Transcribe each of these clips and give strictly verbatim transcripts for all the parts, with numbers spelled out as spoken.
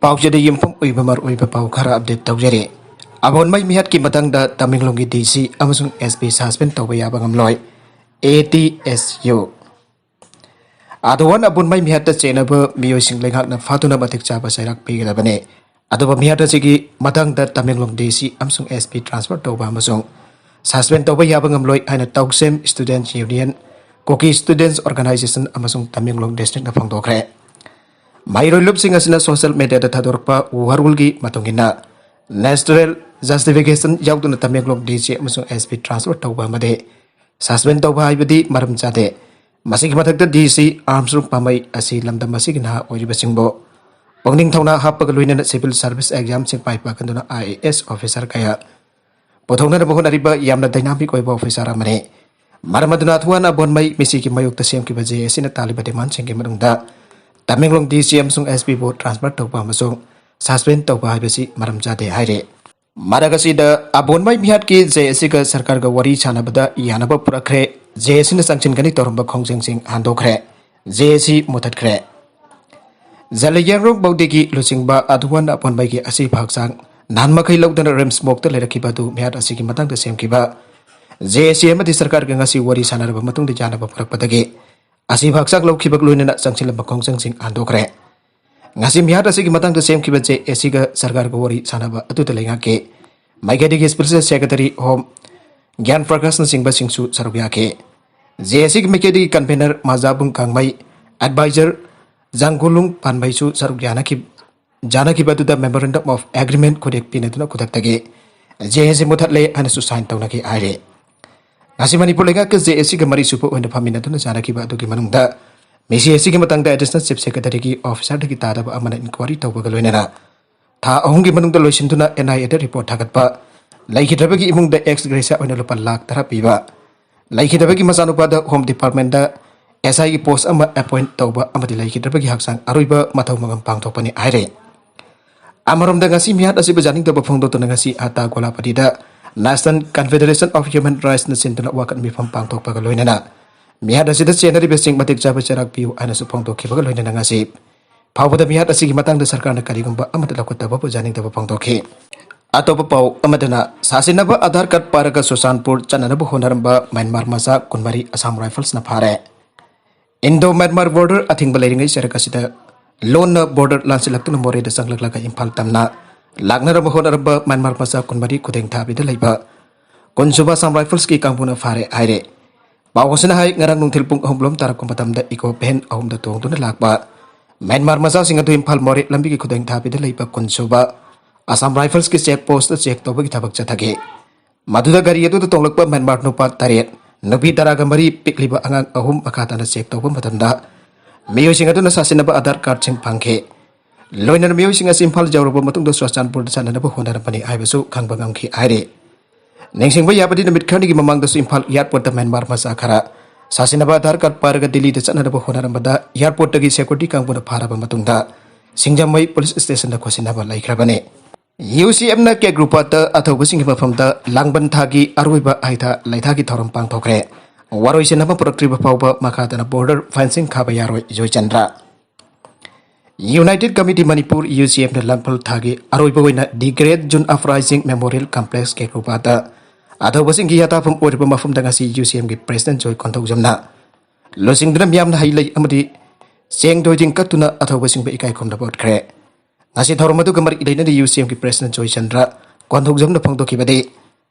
ꯄꯥꯎꯆꯦꯗ ꯌꯨꯝꯐꯝ ꯑꯣꯏꯕ ꯃꯔꯨꯑꯣꯏꯕ ꯄꯥꯎ ꯈꯔ ꯑꯞꯗꯦꯠ ꯇꯧꯖꯔꯤ꯫ ꯑꯕꯣꯟꯃꯩ ꯃꯤꯍꯥꯠꯀꯤ ꯃꯇꯥꯡꯗ ꯇꯃꯦꯡꯂꯣꯡꯒꯤ ꯗꯤ ꯁꯤ ꯑꯃꯁꯨꯡ ꯑꯦꯁ ꯄꯤ ꯁꯁꯄꯦꯟ ꯇꯧꯕ ꯌꯥꯕ ꯉꯝꯂꯣꯏ, ꯑꯦ ꯇꯤ ꯑꯦꯁ ꯌꯨ꯫ ꯑꯥꯗꯋꯥꯟ ꯑꯕꯣꯟꯃꯩ ꯃꯤꯍꯥꯠꯇ ꯆꯦꯟꯅꯕ ꯃꯤꯑꯣꯏꯁꯤꯡ ꯂꯩꯉꯥꯛꯅ ꯐꯥꯗꯨꯅ ꯃꯇꯤꯛ ꯆꯥꯕ ꯆꯩꯔꯥꯛ ꯄꯤꯒꯗꯕꯅꯤ꯫ ꯑꯗꯨꯒ ꯃꯤꯍꯥꯠ ꯑꯁꯤꯒꯤ ꯃꯇꯥꯡꯗ ꯇꯃꯦꯡꯂꯣꯡ ꯗꯤ ꯁꯤ ꯑꯃꯁꯨꯡ ꯑꯦꯁ ꯄꯤ ꯇ꯭ꯔꯥꯟꯁꯐꯔ ꯇꯧꯕ ꯑꯃꯁꯨꯡ ꯁꯁꯄꯦꯟ ꯇꯧꯕ ꯌꯥꯕ ꯉꯝꯂꯣꯏ ꯍꯥꯏꯅ ꯇꯧꯁꯦꯝ ꯁ꯭ꯇꯨꯗꯦꯟꯠꯁ ꯌꯨꯅꯤꯌꯟ, ꯀꯨꯀꯤ ꯁ꯭ꯇꯨꯗꯦꯟꯠꯁ ꯑꯣꯔꯒꯅꯥꯏꯖꯦꯁꯟ ꯑꯃꯁꯨꯡ ꯇꯃꯦꯡꯂꯣꯡ ꯗꯤꯁꯇ꯭ꯔꯤꯛꯅ ꯐꯣꯡꯗꯣꯛꯈ꯭ꯔꯦ꯫ ꯃꯍꯩꯔꯣꯏ ꯂꯨꯞꯁꯤꯡ ꯑꯁꯤꯅ ꯁꯣꯁꯤꯌꯦꯜ ꯃꯤꯗꯤꯌꯥꯗ ꯊꯥꯗꯣꯔꯛꯄ ꯋꯥꯔꯣꯜꯒꯤ ꯃꯇꯨꯡ ꯏꯟꯅ, ꯅꯦꯆꯔꯦꯜ ꯖꯁꯇꯤꯐꯤꯀꯦꯁꯟ ꯌꯥꯎꯗꯅ ꯇꯃꯦꯡꯂꯣꯡ ꯗꯤ ꯁꯤ ꯑꯃꯁꯨꯡ ꯑꯦꯁ ꯄꯤ ꯇ꯭ꯔꯥꯟꯁꯐꯔ ꯇꯧꯕ ꯑꯃꯗꯤ ꯁꯁꯄꯦꯟ ꯇꯧꯕ ꯍꯥꯏꯕꯗꯤ ꯃꯔꯝ ꯆꯥꯗꯦ꯫ ꯃꯁꯤꯒꯤ ꯃꯊꯛꯇ, ꯗꯤ ꯁꯤ ꯑꯥꯔꯝꯁ꯭ꯇ꯭ꯔꯣꯡ ꯄꯥꯝꯕꯩ ꯑꯁꯤ ꯂꯝꯗꯝ ꯑꯁꯤꯒꯤ ꯅꯍꯥ ꯑꯣꯏꯔꯤꯕꯁꯤꯡꯕꯨ ꯄꯨꯛꯅꯤꯡ ꯊꯧꯅꯥ ꯍꯥꯞꯄꯒ ꯂꯣꯏꯅꯅ ꯁꯤꯚꯤꯜ ꯁꯔꯚꯤꯁ ꯑꯦꯛꯖꯥꯝꯁꯤꯡ ꯃꯥꯏ ꯄꯥꯛꯍꯟꯗꯨꯅ ꯑꯥꯏ ꯑꯦ ꯑꯦꯁ ꯑꯣꯐꯤꯁꯥꯔ ꯀꯌꯥ ꯄꯨꯊꯣꯛꯅꯅꯕ ꯍꯣꯠꯅꯔꯤꯕ ꯌꯥꯝꯅ ꯗꯥꯏꯅꯥꯃꯤꯛ ꯑꯣꯏꯕ ꯑꯣꯐꯤꯁꯥꯔ ꯑꯃꯅꯤ꯫ ꯃꯔꯝ ꯑꯗꯨꯅ, ꯑꯊꯨꯋꯥꯟ ꯑꯕꯣꯟꯃꯩ ꯃꯤꯁꯤꯒꯤ ꯃꯥꯌꯣꯛꯇ ꯁꯦꯝꯈꯤꯕ ꯖꯦ ꯑꯦ ꯁꯤꯅ ꯇꯥꯜꯂꯤꯕ ꯗꯤꯃꯥꯟꯁꯤꯡꯒꯤ ꯃꯅꯨꯡꯗ ꯇꯃꯦꯡꯂꯣꯡ ꯗꯤ ꯁꯤ ꯑꯃꯁꯨꯡ ꯑꯦꯁ ꯄꯤꯕꯨ ꯇ꯭ꯔꯥꯟꯁꯐꯔ ꯇꯧꯕ ꯑꯃꯁꯨꯡ ꯁꯁꯄꯦꯟ ꯇꯧꯕ ꯍꯥꯏꯕꯁꯤ ꯃꯔꯝ ꯆꯥꯗꯦ ꯍꯥꯏꯔꯤ꯫ ꯃꯔꯛ ꯑꯁꯤꯗ, ꯑꯕꯣꯟꯃꯩ ꯃꯤꯍꯥꯠꯀꯤ ꯖꯦ ꯑꯦ ꯁꯤꯒ ꯁꯔꯀꯥꯔꯒ ꯋꯥꯔꯤ ꯁꯥꯟꯅꯕꯗ ꯌꯥꯅꯕ ꯄꯨꯔꯛꯈ꯭ꯔꯦ꯫ ꯖꯦ ꯑꯦ ꯁꯤꯅ ꯆꯪꯁꯤꯟꯒꯅꯤ ꯇꯧꯔꯝꯕ ꯈꯣꯡꯖꯪꯁꯤꯡ ꯍꯟꯗꯣꯛꯈ꯭ꯔꯦ꯫ ꯖꯦ ꯑꯦ ꯁꯤ ꯃꯨꯊꯠꯈ꯭ꯔꯦ꯫ ꯖꯂꯤꯌꯥꯡꯔꯣꯡ ꯕꯧꯗꯤꯒꯤ ꯂꯨꯆꯤꯡꯕ ꯑꯗꯨꯋꯥꯟ ꯑꯄꯣꯟꯕꯩꯒꯤ ꯑꯁꯤꯕ ꯍꯛꯆꯥꯡ ꯅꯍꯥꯟ ꯃꯈꯩ ꯂꯧꯗꯅ ꯔꯤꯝꯁ ꯃꯣꯔꯒꯇ ꯂꯩꯔꯛꯈꯤꯕ ꯑꯗꯨ ꯃꯤꯍꯥꯠ ꯑꯁꯤꯒꯤ ꯃꯇꯥꯡꯗ ꯁꯦꯝꯈꯤꯕ ꯖꯦ ꯑꯦ ꯁꯤ ꯑꯃꯗꯤ ꯁꯔꯀꯥꯔꯒ ꯉꯁꯤ ꯋꯥꯔꯤ ꯁꯥꯟꯅꯔꯕ ꯃꯇꯨꯡꯗ ꯌꯥꯅꯕ ꯄꯨꯔꯛꯄꯗꯒꯤ ꯑꯁꯤꯕ ꯍꯛꯆꯥꯡ ꯂꯧꯈꯤꯕꯒ ꯂꯣꯏꯅꯅ ꯆꯪꯁꯤꯜꯂꯝꯕ ꯈꯣꯡꯖꯪꯁꯤꯡ ꯍꯟꯗꯣꯛꯈ꯭ꯔꯦ꯫ ꯉꯁꯤ ꯃꯤꯍꯥꯠ ꯑꯁꯤꯒꯤ ꯃꯇꯥꯡꯗ ꯁꯦꯝꯈꯤꯕ ꯖꯦ ꯑꯦ ꯁꯤꯒ ꯁꯔꯀꯥꯔꯒ ꯋꯥꯔꯤ ꯁꯥꯟꯅꯕ ꯑꯗꯨꯗ ꯂꯩꯉꯥꯛꯀꯤ ꯃꯥꯏꯀꯩꯗꯒꯤ ꯁ꯭ꯄꯦꯁꯦꯜ ꯁꯦꯀ꯭ꯔꯦꯇꯔꯤ ꯍꯣꯝ ꯒ꯭ꯌꯥꯟ ꯄ꯭ꯔꯀꯥꯁꯅꯆꯤꯡꯕꯁꯤꯡꯁꯨ ꯁꯔꯨꯛ ꯌꯥꯈꯤ꯫ ꯖꯦ ꯑꯦ ꯁꯤꯒꯤ ꯃꯥꯏꯀꯩꯗꯒꯤ ꯀꯟꯚꯦꯅꯔ ꯃꯥꯖꯥꯕꯨꯡ ꯀꯥꯡꯃꯩ, ꯑꯦꯗꯚꯥꯏꯖꯔ ꯖꯥꯡꯒꯨꯂꯨꯡ ꯄꯥꯟꯃꯩꯁꯨ ꯁꯔꯨꯛ ꯌꯥꯅꯈꯤ-, ꯌꯥꯅꯈꯤꯕ ꯑꯗꯨꯗ Memorandum of Agreement ꯈꯨꯗꯦꯛ ꯄꯤꯅꯗꯨꯅ ꯈꯨꯗꯛꯇꯒꯤ ꯖꯦ ꯑꯦ ꯁꯤ ꯃꯨꯊꯠꯂꯦ ꯍꯥꯏꯅꯁꯨ ꯁꯥꯏꯟ ꯇꯧꯅꯈꯤ ꯍꯥꯏꯔꯤ꯫ ꯉꯁꯤ ꯃꯅꯤꯄꯨꯔ ꯂꯩꯉꯥꯛꯀ ꯖꯦ ꯑꯦ ꯁꯤꯒ ꯃꯔꯤ ꯁꯨꯕ ꯑꯣꯏꯅ ꯐꯝꯃꯤꯟꯅꯗꯨꯅ ꯆꯥꯅꯈꯤꯕ ꯑꯗꯨꯒꯤ ꯃꯅꯨꯡꯗ ꯃꯤꯁꯤ ꯑꯁꯤꯒꯤ ꯃꯇꯥꯡꯗ ꯑꯦꯗꯤꯁꯅꯦꯜ ꯆꯤꯐ ꯁꯦꯀ꯭ꯔꯦꯇꯔꯤꯒꯤ ꯑꯣꯐꯤꯁꯥꯔꯗꯒꯤ ꯇꯥꯗꯕ ꯑꯃꯅ ꯏꯟꯀ꯭ꯋꯥꯏꯔꯤ ꯇꯧꯕꯒ ꯂꯣꯏꯅꯅ ꯊꯥ ꯑꯍꯨꯝꯒꯤ ꯃꯅꯨꯡꯗ ꯂꯣꯏꯁꯤꯟꯗꯨꯅ ꯑꯦꯟ ꯑꯥꯏ ꯑꯦꯗ ꯔꯤꯄꯣꯔꯠ ꯊꯥꯒꯠꯄ, ꯂꯩꯈꯤꯗ꯭ꯔꯕꯒꯤ ꯏꯃꯨꯡꯗ ꯑꯦꯛꯁ ꯒ꯭ꯔꯦꯁꯤꯌꯥ ꯑꯣꯏꯅ ꯂꯨꯄꯥ ꯂꯥꯈ ꯇꯔꯥ ꯄꯤꯕ, ꯂꯩꯈꯤꯗꯕꯒꯤ ꯃꯆꯥꯅꯨꯄꯥꯗ ꯍꯣꯝ ꯗꯤꯄꯥꯔꯠꯃꯦꯟꯗ ꯑꯦꯁ ꯑꯥꯏꯒꯤ ꯄꯣꯁ ꯑꯃ ꯑꯦꯄꯣꯏꯟꯠ ꯇꯧꯕ ꯑꯃꯗꯤ ꯂꯩꯈꯤꯗ꯭ꯔꯕꯒꯤ ꯍꯛꯆꯥꯡ ꯑꯔꯣꯏꯕ ꯃꯊꯧ ꯃꯉꯝ ꯄꯥꯡꯊꯣꯛꯄꯅꯤ ꯍꯥꯏꯔꯦ꯫ ꯑꯃꯔꯣꯝꯗ, ꯉꯁꯤ ꯃꯤꯍꯥꯠ ꯑꯁꯤꯕꯨ ꯌꯥꯅꯤꯡꯗꯕ ꯐꯣꯡꯗꯣꯛꯇꯨꯅ ꯉꯁꯤ ꯑꯇꯥ ꯒꯣꯂꯥꯄꯇꯤꯗ National Confederation of Human Rightsꯅ ꯁꯤꯟꯗꯨꯅ ꯋꯥꯀꯠ ꯃꯤꯐꯝ ꯄꯥꯡꯊꯣꯛꯄꯒ ꯂꯣꯏꯅꯅ ꯃꯤꯍꯥꯠ ꯑꯁꯤꯗ ꯆꯦꯟꯅꯔꯤꯕꯁꯤꯡ ꯃꯇꯤꯛ ꯆꯥꯕ ꯆꯩꯔꯥꯛ ꯄꯤꯌꯨ ꯍꯥꯏꯅꯁꯨ ꯐꯣꯡꯗꯣꯛꯈꯤꯕꯒ ꯂꯣꯏꯅꯅ ꯉꯁꯤ ꯐꯥꯎꯕꯗ ꯃꯤꯍꯥꯠ ꯑꯁꯤꯒꯤ ꯃꯇꯥꯡꯗ ꯁꯔꯀꯥꯔꯅ ꯀꯔꯤꯒꯨꯝꯕ ꯑꯃꯠꯇ ꯂꯧꯈꯠꯇꯕꯕꯨ ꯌꯥꯅꯤꯡꯗꯕ ꯐꯣꯡꯗꯣꯛꯈꯤ꯫ ꯑꯇꯣꯞꯄ ꯄꯥꯎ ꯑꯃꯗꯅ, ꯁꯥꯁꯤꯟꯅꯕ ꯑꯙꯥꯔ ꯀꯥꯔꯗ ꯄꯥꯏꯔꯒ ꯆꯨꯔꯆꯥꯟꯄꯨꯔ ꯆꯠꯅꯅꯕ ꯍꯣꯠꯅꯔꯝꯕ ꯃ꯭ꯌꯥꯟꯃꯥꯔ ꯃꯆꯥ ꯀꯨꯟꯃꯔꯤ ꯑꯁꯥꯝ ꯔꯥꯏꯐꯜꯁꯅ ꯐꯥꯔꯦ꯫ ꯏꯟꯗꯣ ꯃ꯭ꯌꯥꯟꯃꯥꯔ ꯕꯣꯔꯗꯔ ꯑꯊꯤꯡꯕ ꯂꯩꯔꯤꯉꯩ ꯆꯔꯛ ꯑꯁꯤꯗ ꯂꯣꯟꯅ ꯕꯣꯔꯗꯔ ꯂꯥꯟꯁꯤꯜꯂꯛꯇꯨꯅ ꯃꯣꯔꯦꯗ ꯆꯪꯂꯛꯂꯒ ꯏꯝꯐꯥꯜ ꯇꯝꯅ ꯂꯥꯛꯅꯔꯝꯕ ꯍꯣꯠꯅꯔꯝꯕ ꯃ꯭ꯌꯥꯟꯃꯥꯔ ꯃꯆꯥ ꯀꯨꯟꯃꯔꯤ ꯈꯨꯗꯦꯡ ꯊꯥꯕꯤꯗ ꯂꯩꯕ ꯀꯨꯟꯁꯨꯕ ꯑꯁꯥꯝ ꯔꯥꯏꯐꯜꯁꯀꯤ ꯀꯥꯡꯕꯨꯅ ꯐꯥꯔꯦ ꯍꯥꯏꯔꯦ꯫ ꯄꯥꯎ ꯑꯁꯤꯅ ꯍꯥꯏ, ꯉꯔꯥꯡ ꯅꯨꯡꯊꯤꯜ ꯄꯨꯡ ꯑꯍꯨꯝ ꯂꯣꯝ ꯇꯥꯔꯛꯄ ꯃꯇꯝꯗ ꯏꯀꯣ ꯚꯦꯟ ꯑꯍꯨꯝꯗ ꯇꯣꯡꯗꯨꯅ ꯂꯥꯛꯄ ꯃ꯭ꯌꯥꯟꯃꯥꯔ ꯃꯆꯥꯁꯤꯡ ꯑꯗꯨ ꯏꯝꯐꯥꯜ ꯃꯣꯔꯦ ꯂꯝꯕꯤꯒꯤ ꯈꯨꯗꯦꯡ ꯊꯥꯕꯤꯗ ꯂꯩꯕ ꯀꯨꯟꯁꯨꯕ ꯑꯁꯥꯝ ꯔꯥꯏꯐꯜꯁꯀꯤ ꯆꯦꯛ ꯄꯣꯁꯇ ꯆꯦꯛ ꯇꯧꯕꯒꯤ ꯊꯕꯛ ꯆꯠꯊꯈꯤ꯫ ꯃꯗꯨꯗ ꯒꯥꯔꯤ ꯑꯗꯨꯗ ꯇꯣꯡꯂꯛꯄ ꯃ꯭ꯌꯥꯟꯃꯥꯔ ꯅꯨꯄꯥ ꯇꯔꯦꯠ, ꯅꯨꯄꯤ ꯇꯔꯥꯒ ꯃꯔꯤ, ꯄꯤꯛꯂꯤꯕ ꯑꯉꯥꯡ ꯑꯍꯨꯝ ꯃꯈꯥ ꯇꯥꯅ ꯆꯦꯛ ꯇꯧꯕ ꯃꯇꯝꯗ ꯃꯤꯑꯣꯏꯁꯤꯡ ꯑꯗꯨꯅ ꯁꯥꯁꯤꯟꯅꯕ ꯑꯙꯥꯔ ꯀꯥꯔꯗꯁꯤꯡ ꯐꯪꯈꯤ꯫ ꯂꯣꯏꯅꯅ ꯃꯤꯑꯣꯏꯁꯤꯡ ꯑꯁꯤ ꯏꯝꯐꯥꯜ ꯌꯧꯔꯕ ꯃꯇꯨꯡꯗ ꯆꯨꯔꯆꯥꯟꯄꯨꯔꯗ ꯆꯠꯅꯅꯕ ꯍꯣꯠꯅꯔꯝꯕꯅꯤ ꯍꯥꯏꯕꯁꯨ ꯈꯪꯕ ꯉꯝꯈꯤ ꯍꯥꯏꯔꯤ꯫ ꯅꯤꯡꯁꯤꯡꯕ ꯌꯥꯕꯗꯤ, ꯅꯨꯃꯤꯠ ꯈꯔꯅꯤꯒꯤ ꯃꯃꯥꯡꯗꯁꯨ ꯏꯝꯐꯥꯜ ꯑꯦꯌꯥꯔꯄꯣꯔꯠꯇ ꯃ꯭ꯌꯥꯟꯃꯥꯔ ꯃꯆꯥ ꯈꯔ ꯁꯥꯁꯤꯟꯅꯕ ꯑꯙꯥꯔ ꯀꯥꯔꯗ ꯄꯥꯏꯔꯒ ꯗꯤꯜꯂꯤꯗ ꯆꯠꯅꯅꯕ ꯍꯣꯠꯅꯔꯝꯕꯗ ꯑꯦꯌꯥꯔꯄꯣꯔꯠꯇꯒꯤ ꯁꯦꯀ꯭ꯌꯨꯔꯤꯇꯤ ꯀꯥꯡꯕꯨꯅ ꯐꯥꯔꯕ ꯃꯇꯨꯡꯗ ꯁꯤꯡꯖꯃꯩ ꯄꯨꯂꯤꯁ ꯁ꯭ꯇꯦꯁꯟꯗ ꯈꯣꯠꯆꯤꯟꯅꯕ ꯂꯩꯈ꯭ꯔꯕꯅꯤ꯫ ꯌꯨ ꯁꯤ ꯑꯦꯝꯅ ꯀꯦꯒ꯭ꯔꯨꯄꯥꯠꯇ ꯑꯊꯧꯕꯁꯤꯡꯒꯤ ꯃꯐꯝꯗ ꯂꯥꯡꯕꯟ ꯊꯥꯒꯤ ꯑꯔꯣꯏꯕ ꯍꯩꯊꯥ ꯂꯩꯊꯥꯒꯤ ꯊꯧꯔꯝ ꯄꯥꯡꯊꯣꯛꯈ꯭ꯔꯦ꯫ ꯋꯥꯔꯣꯏꯁꯤꯟ ꯑꯃ ꯄꯨꯔꯛꯇ꯭ꯔꯤꯕ ꯐꯥꯎꯕ ꯃꯈꯥ ꯇꯥꯅ ꯕꯣꯔꯗꯔ ꯐꯦꯟꯁꯤꯡ ꯈꯥꯕ ꯌꯥꯔꯣꯏ, Joychandra. United committee Manipur, U ꯁꯤ ꯑꯦꯝꯅ ꯂꯥꯡꯐꯜ ꯊꯥꯒꯤ ꯑꯔꯣꯏꯕ ꯑꯣꯏꯅ The Great June Uprising Memorial Complex ꯀꯦꯒ꯭ꯔꯨꯄꯥꯠꯇ ꯑꯊꯧꯕꯁꯤꯡꯒꯤ ꯍꯤꯊꯥꯐꯝ ꯑꯣꯏꯔꯤꯕ ꯃꯐꯝꯗ ꯉꯁꯤ ꯌꯨ ꯁꯤ ꯑꯦꯝꯒꯤ ꯄ꯭ꯔꯦꯁꯤꯗꯦꯟ ꯖꯣꯏ ꯀꯣꯟꯊꯧꯖꯝꯅ ꯂꯨꯆꯤꯡꯗꯨꯅ ꯃꯤꯌꯥꯝꯅ ꯍꯩ ꯂꯩ ꯑꯃꯗꯤ ꯆꯦꯡ ꯊꯣꯏꯗꯤꯡ ꯀꯠꯇꯨꯅ ꯑꯊꯧꯕꯁꯤꯡꯕꯨ ꯏꯀꯥꯏ ꯈꯨꯝꯅꯕ ꯎꯠꯈ꯭ꯔꯦ꯫ ꯉꯁꯤ ꯊꯧꯔꯝ ꯑꯗꯨꯒ ꯃꯔꯤ ꯂꯩꯅꯅ ꯌꯨ ꯁꯤ ꯑꯦꯝꯒꯤ ꯄ꯭ꯔꯦꯁꯤꯗꯦꯟ ꯖꯣꯏꯆꯟꯗ꯭ꯔ ꯀꯣꯟꯊꯧꯖꯝꯅ ꯐꯣꯡꯗꯣꯛꯈꯤꯕꯗꯤ,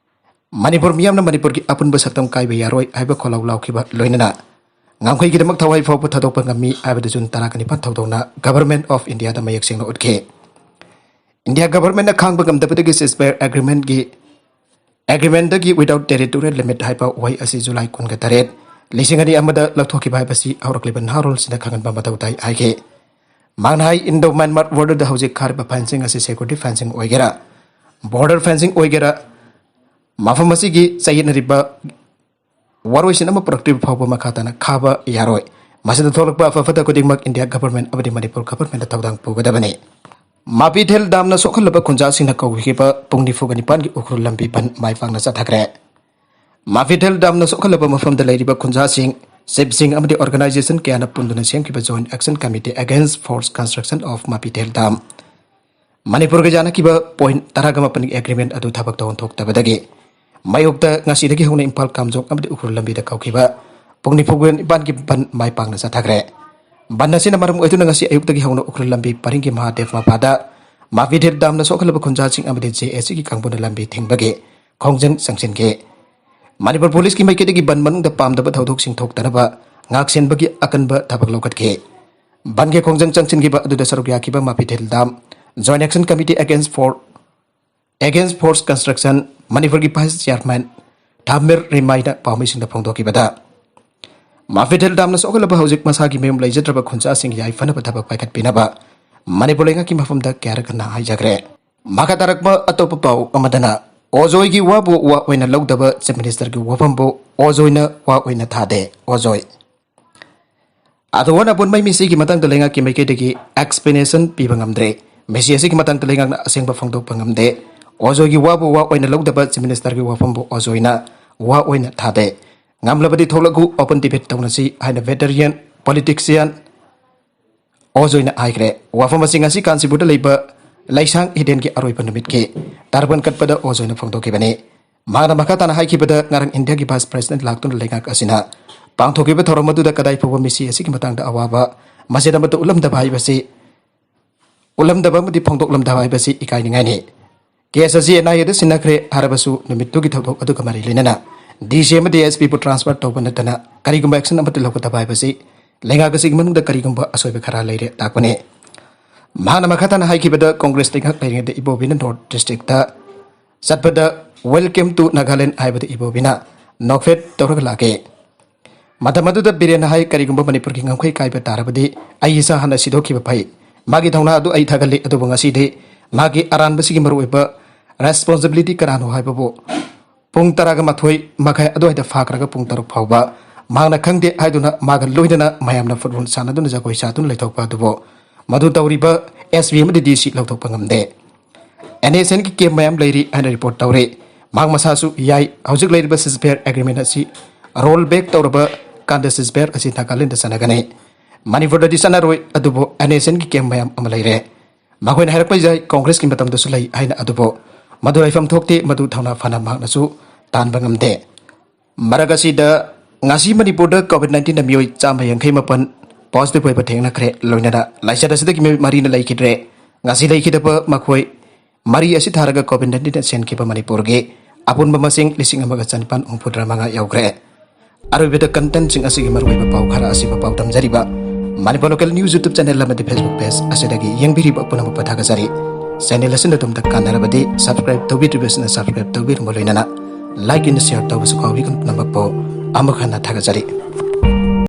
ꯃꯅꯤꯄꯨꯔ ꯃꯤꯌꯥꯝꯅ ꯃꯅꯤꯄꯨꯔꯒꯤ ꯑꯄꯨꯟꯕ ꯁꯛꯇꯝ ꯀꯥꯏꯕ ꯌꯥꯔꯣꯏ ꯍꯥꯏꯕ ꯈꯣꯜꯂꯥꯎ ꯂꯥꯎꯈꯤꯕ ꯂꯣꯏꯅꯅ ꯉꯝꯈꯩꯒꯤꯗꯃꯛ ꯊꯋꯥꯏ ꯐꯥꯎꯕ ꯊꯥꯗꯣꯛꯄ ꯉꯝꯃꯤ ꯍꯥꯏꯕꯗꯨ ꯖꯨꯟ ꯇꯔꯥꯒ ꯅꯤꯄꯥꯟ ꯊꯧꯗꯣꯛꯅ ꯒꯚꯔꯟꯃꯦꯟꯠ ꯑꯣꯐ ꯏꯟꯗꯤꯌꯥꯗ ꯃꯌꯦꯛ ꯁꯦꯡꯅ ꯎꯠꯈꯤ꯫ ꯏꯟꯗꯤꯌꯥ ꯒꯚꯔꯟꯃꯦꯟꯠꯅ ꯈꯥꯡꯕ ꯉꯝꯗꯕꯗꯒꯤ ꯁꯤꯖꯐꯥꯌꯔ ꯑꯦꯒ꯭ꯔꯤꯃꯦꯟꯠꯀꯤ, ꯑꯦꯒ꯭ꯔꯤꯃꯦꯟꯠꯇꯒꯤ without territorial limit ꯍꯥꯏꯕ ꯋꯥꯍꯩ ꯑꯁꯤ ꯖꯨꯂꯥꯏ ꯀꯨꯟꯒ ꯇꯔꯦꯠ, ꯂꯤꯁꯤꯡ ꯑꯅꯤ ꯑꯃꯗ ꯂꯧꯊꯣꯛꯈꯤꯕ ꯍꯥꯏꯕꯁꯤ ꯍꯧꯔꯛꯂꯤꯕ ꯅꯍꯥꯔꯣꯜꯁꯤꯡꯗ ꯈꯪꯍꯟꯕ ꯃꯊꯧ ꯇꯥꯏ ꯍꯥꯏꯈꯤ꯫ ꯃꯍꯥꯛꯅ ꯍꯥꯏ, ꯏꯟꯗꯣ ꯃ꯭ꯌꯥꯟꯃꯥꯔ ꯕꯣꯔꯗꯔꯗ ꯍꯧꯖꯤꯛ ꯈꯥꯔꯤꯕ ꯐꯦꯟꯁꯤꯡ ꯑꯁꯤ ꯁꯦꯀ꯭ꯌꯨꯔꯤꯇꯤ ꯐꯦꯟꯁꯤꯡ ꯑꯣꯏꯒꯦꯔꯥ, ꯕꯣꯔꯗꯔ ꯐꯦꯟꯁꯤꯡ ꯑꯣꯏꯒꯦꯔꯥ, ꯃꯐꯝ ꯑꯁꯤꯒꯤ ꯆꯌꯦꯠꯅꯔꯤꯕ ꯋꯥꯔꯣꯏꯁꯤꯟ ꯑꯃ ꯄꯨꯔꯛꯇ꯭ꯔꯤꯕ ꯐꯥꯎꯕ ꯃꯈꯥ ꯇꯥꯅ ꯈꯥꯕ ꯌꯥꯔꯣꯏ꯫ ꯃꯁꯤꯗ ꯊꯣꯛꯂꯛꯄ ꯑꯐ ꯐꯠꯇ ꯈꯨꯗꯤꯡꯃꯛ ꯏꯟꯗꯤꯌꯥ ꯒꯚꯔꯟꯃꯦꯟꯠ ꯑꯃꯗꯤ ꯃꯅꯤꯄꯨꯔ ꯒꯚꯔꯟꯃꯦꯟꯠꯅ ꯊꯧꯗꯥꯡ ꯄꯨꯒꯗꯕꯅꯤ꯫ ꯃꯥꯄꯤꯊꯦꯜ ꯗꯥꯝꯅ ꯁꯣꯛꯍꯜꯂꯕ ꯈꯨꯟꯖꯥꯁꯤꯡꯅ ꯀꯧꯈꯤꯕ ꯄꯨꯡ ꯅꯤꯐꯨꯒ ꯅꯤꯄꯥꯟꯒꯤ ꯎꯈ꯭ꯔꯨꯜ ꯂꯝꯕꯤ ꯕꯟ ꯃꯥꯏ ꯄꯥꯛꯅ ꯆꯠꯊꯈ꯭ꯔꯦ꯫ ꯃꯥꯄꯤꯊꯦꯜ ꯗꯥꯝꯅ ꯁꯣꯛꯍꯜꯂꯕ ꯃꯐꯝꯗ ꯂꯩꯔꯤꯕ ꯈꯨꯟꯖꯥꯁꯤꯡ ꯁꯤꯞꯁꯤꯡ ꯑꯃꯗꯤ ꯑꯣꯔꯒꯅꯥꯏꯖꯦꯁꯟ ꯀꯌꯥꯅ ꯄꯨꯟꯗꯨꯅ ꯁꯦꯝꯈꯤꯕ Joint Action Committee Against Forced Construction of ꯃꯥꯄꯤꯊꯦꯜ Dam, ꯃꯅꯤꯄꯨꯔꯒ ꯌꯥꯅꯈꯤꯕ ꯄꯣꯏꯟꯠ ꯇꯔꯥꯒ ꯃꯥꯄꯟꯒꯤ ꯑꯦꯒ꯭ꯔꯤꯃꯦꯟꯠ ꯑꯗꯨ ꯊꯕꯛ ꯇꯧꯍꯟ ꯊꯣꯛꯇꯕꯗꯒꯤ ꯃꯥꯌꯣꯛꯇ ꯉꯁꯤꯗꯒꯤ ꯍꯧꯅ ꯏꯝꯐꯥꯜ ꯀꯥꯝꯖꯣꯡ ꯑꯃꯗꯤ ꯎꯈ꯭ꯔꯨꯜ ꯂꯝꯕꯤꯗ ꯀꯧꯈꯤꯕ ꯄꯨꯡ ꯅꯤꯐꯨ ꯅꯤꯄꯥꯟꯒꯤ ꯕꯟ ꯃꯥꯏ ꯄꯥꯛꯅ ꯆꯠꯊꯈ꯭ꯔꯦ꯫ ꯕꯟ ꯑꯁꯤꯅ ꯃꯔꯝ ꯑꯣꯏꯗꯨꯅ ꯉꯁꯤ ꯑꯌꯨꯛꯇꯒꯤ ꯍꯧꯅ ꯎꯈ꯭ꯔꯨꯜ ꯂꯝꯕꯤ ꯄꯔꯤꯡꯒꯤ ꯃꯍꯥꯗꯦꯕ ꯃꯄꯥꯗ ꯃꯥꯄꯤꯊꯦꯜ ꯗꯥꯝꯅ ꯁꯣꯛꯍꯜꯂꯕ ꯈꯨꯟꯖꯥꯁꯤꯡ ꯑꯃꯗꯤ ꯖꯦ ꯑꯦ ꯁꯤꯒꯤ ꯀꯥꯡꯕꯨꯅ ꯂꯝꯕꯤ ꯊꯤꯡꯕꯒꯤ ꯈꯣꯡꯖꯪ ꯆꯪꯁꯤꯟꯈꯤ꯫ ꯃꯅꯤꯄꯨꯔ ꯄꯨꯂꯤꯁꯀꯤ ꯃꯥꯏꯀꯩꯗꯒꯤ ꯕꯟ ꯃꯅꯨꯡꯗ ꯄꯥꯝꯗꯕ ꯊꯧꯗꯣꯛꯁꯤꯡ ꯊꯣꯛꯇꯅꯕ ꯉꯥꯛꯁꯦꯟꯕꯒꯤ ꯑꯀꯟꯕ ꯊꯕꯛ ꯂꯧꯈꯠꯈꯤ꯫ ꯕꯟꯒꯤ ꯈꯣꯡꯖꯪ ꯆꯪꯁꯤꯟꯈꯤꯕ ꯑꯗꯨꯗ ꯁꯔꯨꯛ ꯌꯥꯈꯤꯕ Mapithel dam Joint Action Committee Against For, Against Forced Construction ꯃꯅꯤꯄꯨꯔꯒꯤ ꯚꯥꯏꯁ ꯆꯤꯌꯥꯔꯃꯦꯟ ꯊꯥꯃꯤꯔ ꯔꯤꯃꯥꯏꯅ ꯄꯥꯎꯃꯤꯁꯤꯡꯗ ꯐꯣꯡꯗꯣꯛꯈꯤꯕꯗ, ꯃꯥꯄꯤꯊꯦꯜ ꯗꯥꯝꯅ ꯁꯣꯛꯍꯜꯂꯕ ꯍꯧꯖꯤꯛ ꯃꯁꯥꯒꯤ ꯃꯌꯨꯝ ꯂꯩꯖꯗ꯭ꯔꯕ ꯈꯨꯟꯖꯥꯁꯤꯡ ꯌꯥꯏꯐꯅꯕ ꯊꯕꯛ ꯄꯥꯏꯈꯠꯄꯤꯅꯕ ꯃꯅꯤꯄꯨꯔ ꯂꯩꯉꯥꯛꯀꯤ ꯃꯐꯝꯗ ꯀꯌꯥꯔꯛ ꯍꯟꯅ ꯍꯥꯏꯖꯈ꯭ꯔꯦ꯫ ꯃꯈꯥ ꯇꯥꯔꯛꯄ ꯑꯇꯣꯞꯄ ꯄꯥꯎ ꯑꯃꯗꯅ, ꯑꯣꯖꯣꯏꯒꯤ ꯋꯥꯕꯨ ꯋꯥ ꯑꯣꯏꯅ ꯂꯧꯗꯕ ꯆꯤꯐ ꯃꯤꯅꯤꯁꯇꯔꯒꯤ ꯋꯥꯐꯝꯕꯨ ꯑꯣꯖꯣꯏꯅ ꯋꯥ ꯑꯣꯏꯅ ꯊꯥꯗꯦ꯫ ꯑꯣꯖꯣꯏ꯫ ꯑꯗꯣ ꯋꯥꯅ ꯄꯨꯟꯕꯩ ꯃꯤꯁꯤꯒꯤ ꯃꯇꯥꯡꯗ ꯂꯩꯉꯥꯛꯀꯤ ꯃꯥꯏꯀꯩꯗꯒꯤ ꯑꯦꯛꯁꯄ꯭ꯂꯦꯅꯦꯁꯟ ꯄꯤꯕ ꯉꯝꯗ꯭ꯔꯦ꯫ ꯃꯤꯁꯤ ꯑꯁꯤꯒꯤ ꯃꯇꯥꯡꯗ ꯂꯩꯉꯥꯛꯅ ꯑꯁꯦꯡꯕ ꯐꯣꯡꯗꯣꯛꯄ ꯉꯝꯗꯦ꯫ ꯑꯣꯖꯣꯏꯒꯤ ꯋꯥꯕꯨ ꯋꯥ ꯑꯣꯏꯅ ꯂꯧꯗꯕ ꯆꯤꯐ ꯃꯤꯅꯤꯁꯇꯔꯒꯤ ꯋꯥꯐꯝꯕꯨ ꯑꯣꯖꯣꯏꯅ ꯋꯥ ꯑꯣꯏꯅ ꯊꯥꯗꯦ꯫ ꯉꯝꯂꯕꯗꯤ ꯊꯣꯛꯂꯛꯎ, ꯑꯣꯄꯟ ꯗꯤꯕꯦꯠ ꯇꯧꯅꯁꯤ ꯍꯥꯏꯅ ꯚꯦꯇꯔꯤꯌꯟ ꯄꯣꯂꯤꯇꯤꯛꯁꯤꯌꯟ ꯑꯣꯖꯣꯏꯅ ꯍꯥꯏꯈ꯭ꯔꯦ꯫ ꯋꯥꯐꯝ ꯑꯁꯤ ꯉꯁꯤ ꯀꯥꯟꯆꯤꯄꯨꯔꯗ ꯂꯩꯕ ꯂꯩꯁꯥꯡ ꯍꯤꯗꯦꯟꯒꯤ ꯑꯔꯣꯏꯕ ꯅꯨꯃꯤꯠꯀꯤ ꯇꯔꯕꯟ ꯀꯠꯄꯗ ꯑꯣꯖꯣꯏꯅ ꯐꯣꯡꯗꯣꯛꯈꯤꯕꯅꯤ꯫ ꯃꯍꯥꯛꯅ ꯃꯈꯥ ꯇꯥꯅ ꯍꯥꯏꯈꯤꯕꯗ, ꯉꯔꯥꯡ ꯏꯟꯗꯤꯌꯥꯒꯤ ꯚꯥꯏꯁ ꯄ꯭ꯔꯦꯁꯤꯗꯦꯟꯠ ꯂꯥꯛꯇꯨꯅ ꯂꯩꯉꯥꯛ ꯑꯁꯤꯅ ꯄꯥꯡꯊꯣꯛꯈꯤꯕ ꯊꯧꯔꯝ ꯑꯗꯨꯗ ꯀꯗꯥꯏ ꯐꯥꯎꯕ ꯃꯤꯁꯤ ꯑꯁꯤꯒꯤ ꯃꯇꯥꯡꯗ ꯑꯋꯥꯕ ꯃꯆꯦꯠ ꯑꯃꯠꯇ ꯎꯠꯂꯝꯗꯕ ꯍꯥꯏꯕꯁꯤ, ꯎꯠꯂꯝꯗꯕ ꯑꯃꯗꯤ ꯐꯣꯡꯗꯣꯛꯂꯝꯗꯕ ꯍꯥꯏꯕꯁꯤ ꯏꯀꯥꯏꯅꯤꯡꯉꯥꯏꯅꯤ꯫ ꯀꯦꯁ ꯑꯁꯤ ꯑꯦꯟ ꯑꯥꯏ ꯑꯦꯗ ꯁꯤꯟꯅꯈ꯭ꯔꯦ ꯍꯥꯏꯔꯕꯁꯨ ꯅꯨꯃꯤꯠꯇꯨꯒꯤ ꯊꯧꯗꯣꯛ ꯑꯗꯨꯒ ꯃꯔꯤ ꯂꯩꯅꯅ ꯗꯤ ꯁꯤ ꯑꯃꯗꯤ ꯑꯦꯁ ꯄꯤꯕꯨ ꯇ꯭ꯔꯥꯟꯁꯐꯔ ꯇꯧꯕ ꯅꯠꯇꯅ ꯀꯔꯤꯒꯨꯝꯕ ꯑꯦꯛꯁꯟ ꯑꯃꯠꯇ ꯂꯧꯒꯗꯕ ꯍꯥꯏꯕꯁꯤ ꯂꯩꯉꯥꯛ ꯑꯁꯤꯒꯤ ꯃꯅꯨꯡꯗ ꯀꯔꯤꯒꯨꯝꯕ ꯑꯁꯣꯏꯕ ꯈꯔ ꯂꯩꯔꯦ ꯇꯥꯛꯄꯅꯤ꯫ ꯃꯍꯥꯛꯅ ꯃꯈꯥ ꯇꯥꯅ ꯍꯥꯏꯈꯤꯕꯗ, ꯀꯣꯡꯒ꯭ꯔꯦꯁ ꯂꯩꯉꯥꯛ ꯂꯩꯔꯤꯉꯩꯗ ꯏꯕꯣꯕꯤꯅ ꯅꯣꯔꯠ ꯗꯤꯁꯇ꯭ꯔꯤꯛꯇ ꯆꯠꯄꯗ "Welcome to Nagaland" ꯍꯥꯏꯕꯗ ꯏꯕꯣꯕꯤꯅ ꯅꯣꯛꯐꯦꯠ ꯇꯧꯔꯒ ꯂꯥꯛꯈꯤ꯫ ꯃꯇꯝ ꯑꯗꯨꯗ ꯕꯤꯔꯦꯟꯅ ꯍꯥꯏ, "ꯀꯔꯤꯒꯨꯝꯕ ꯃꯅꯤꯄꯨꯔꯒꯤ ꯉꯝꯈꯩ ꯀꯥꯏꯕ ꯇꯥꯔꯕꯗꯤ ꯑꯩ ꯏꯁꯥ ꯍꯥꯟꯅ ꯁꯤꯗꯣꯛꯈꯤꯕ ꯐꯩ꯫ ꯃꯥꯒꯤ ꯊꯧꯅꯥ ꯑꯗꯨ ꯑꯩ ꯊꯥꯒꯠꯂꯤ, ꯑꯗꯨꯕꯨ ꯉꯁꯤꯗꯤ ꯃꯥꯒꯤ ꯑꯔꯥꯟꯕꯁꯤꯒꯤ ꯃꯔꯨꯑꯣꯏꯕ ꯔꯦꯁꯄꯣꯟꯁꯤꯕꯤꯂꯤꯇꯤ ꯀꯅꯥꯅꯣ ꯍꯥꯏꯕꯕꯨ ꯄꯨꯡ ꯇꯔꯥꯒ ꯃꯥꯊꯣꯏ ꯃꯈꯥꯏ ꯑꯗꯨꯋꯥꯏꯗ ꯐꯥꯈ꯭ꯔꯒ ꯄꯨꯡ ꯇꯔꯨꯛ ꯐꯥꯎꯕ ꯃꯍꯥꯛꯅ ꯈꯪꯗꯦ ꯍꯥꯏꯗꯨꯅ ꯃꯥꯒ ꯂꯣꯏꯅꯅ ꯃꯌꯥꯝꯅ ꯐꯨꯠꯕꯣꯜ ꯁꯥꯟꯅꯗꯨꯅ ꯖꯒꯣꯏ ꯁꯥꯗꯨꯅ ꯂꯩꯊꯣꯛꯄ ꯑꯗꯨꯕꯨ ꯃꯗꯨ ꯇꯧꯔꯤꯕ ꯑꯦꯁ ꯄꯤ ꯑꯃꯗꯤ ꯗꯤ ꯁꯤ ꯂꯧꯊꯣꯛꯄ ꯉꯝꯗꯦ꯫ ꯑꯦꯟ ꯑꯦꯁ ꯑꯦꯟꯒꯤ ꯀꯦꯝ ꯃꯌꯥꯝ ꯂꯩꯔꯤ" ꯍꯥꯏꯅ ꯔꯤꯄꯣꯔꯠ ꯇꯧꯔꯤ꯫ ꯃꯍꯥꯛ ꯃꯁꯥꯁꯨ ꯌꯥꯏ, ꯍꯧꯖꯤꯛ ꯂꯩꯔꯤꯕ ꯁꯤꯖꯐꯦꯌꯔ ꯑꯦꯒ꯭ꯔꯤꯃꯦꯟ ꯑꯁꯤ ꯔꯣꯜ ꯕꯦꯛ ꯇꯧꯔꯕ ꯀꯥꯟꯗ ꯁꯤꯁꯕꯦꯔ ꯑꯁꯤ ꯅꯥꯒꯥꯂꯦꯟꯗ ꯆꯠꯅꯒꯅꯤ꯫ ꯃꯅꯤꯄꯨꯔꯗꯗꯤ ꯆꯠꯅꯔꯣꯏ, ꯑꯗꯨꯕꯨ ꯑꯦꯟ ꯑꯦꯁ ꯑꯦꯟꯒꯤ ꯀꯦꯝ ꯃꯌꯥꯝ ꯑꯃ ꯂꯩꯔꯦ꯫ ꯃꯈꯣꯏꯅ ꯍꯥꯏꯔꯛꯄ ꯌꯥꯏ, ꯀꯣꯡꯒ꯭ꯔꯦꯁꯀꯤ ꯃꯇꯝꯗꯁꯨ ꯂꯩ ꯍꯥꯏꯅ, ꯑꯗꯨꯕꯨ ꯃꯗꯨ ꯂꯩꯐꯝ ꯊꯣꯛꯇꯦ, ꯃꯗꯨ ꯊꯧꯅꯥ ꯐꯅ ꯃꯍꯥꯛꯅꯁꯨ ꯇꯥꯟꯕ ꯉꯝꯗꯦ꯫ ꯃꯔꯛ ꯑꯁꯤꯗ, ꯉꯁꯤ ꯃꯅꯤꯄꯨꯔꯗ ꯀꯣꯚꯤꯗ ꯅꯥꯏꯟꯇꯤꯟꯗ ꯃꯤꯑꯣꯏ ꯆꯥꯝꯃ ꯌꯥꯡꯈꯩ ꯃꯥꯄꯟ ꯄꯣꯖꯤꯇꯤꯚ ꯑꯣꯏꯕ ꯊꯦꯡꯅꯈ꯭ꯔꯦ꯫ ꯂꯣꯏꯅꯅ ꯂꯥꯏꯆꯠ ꯑꯁꯤꯗꯒꯤ ꯃꯤꯑꯣꯏ ꯃꯔꯤꯅ ꯂꯩꯈꯤꯗ꯭ꯔꯦ꯫ ꯉꯁꯤ ꯂꯩꯈꯤꯗꯕ ꯃꯈꯣꯏ ꯃꯔꯤ ꯑꯁꯤ ꯊꯥꯔꯒ ꯀꯣꯚꯤꯗ ꯅꯥꯏꯟꯇꯤꯟꯗ ꯁꯦꯟꯈꯤꯕ ꯃꯅꯤꯄꯨꯔꯒꯤ ꯑꯄꯨꯟꯕ ꯃꯁꯤꯡ ꯂꯤꯁꯤꯡ ꯑꯃꯒ ꯆꯅꯤꯄꯥꯟ ꯍꯨꯝꯐꯨꯇꯔꯥ ꯃꯉꯥ ꯌꯧꯈ꯭ꯔꯦ꯫ ꯑꯔꯣꯏꯕꯗ ꯀꯟꯇꯦꯟꯁꯤꯡ ꯑꯁꯤꯒꯤ ꯃꯔꯨꯑꯣꯏꯕ ꯄꯥꯎ ꯈꯔ ꯑꯁꯤꯕꯨ ꯄꯥꯎꯗꯝꯖꯔꯤꯕ Manipur local news YouTube channel ꯑꯃꯗꯤ ꯐꯦꯁꯕꯨꯛ ꯄꯦꯖ ꯑꯁꯤꯗꯒꯤ ꯌꯦꯡꯕꯤꯔꯤꯕ ꯄꯨꯝꯅꯃꯛꯄꯨ ꯊꯥꯒꯠꯆꯔꯤ꯫ ꯆꯦꯅꯦꯜ ꯑꯁꯤꯅ ꯑꯗꯣꯝꯗ ꯀꯥꯟꯅꯔꯕꯗꯤ ꯁꯕꯁꯀ꯭ꯔꯥꯏꯕ ꯇꯧꯕꯤꯗ꯭ꯔꯤꯕꯁꯤꯡꯅ ꯁꯕꯁꯀ꯭ꯔꯥꯏꯕ ꯇꯧꯕꯤꯔꯝꯕ ꯂꯣꯏꯅꯅ ꯂꯥꯏꯛ ꯑꯦꯟ ꯁꯤꯌꯔ ꯇꯧꯕꯁꯨ ꯀꯥꯎꯕꯤꯒꯅꯨ꯫ ꯄꯨꯝꯅꯃꯛꯄꯨ ꯑꯃꯨꯛ ꯍꯟꯅ ꯊꯥꯒꯠꯆꯔꯤ꯫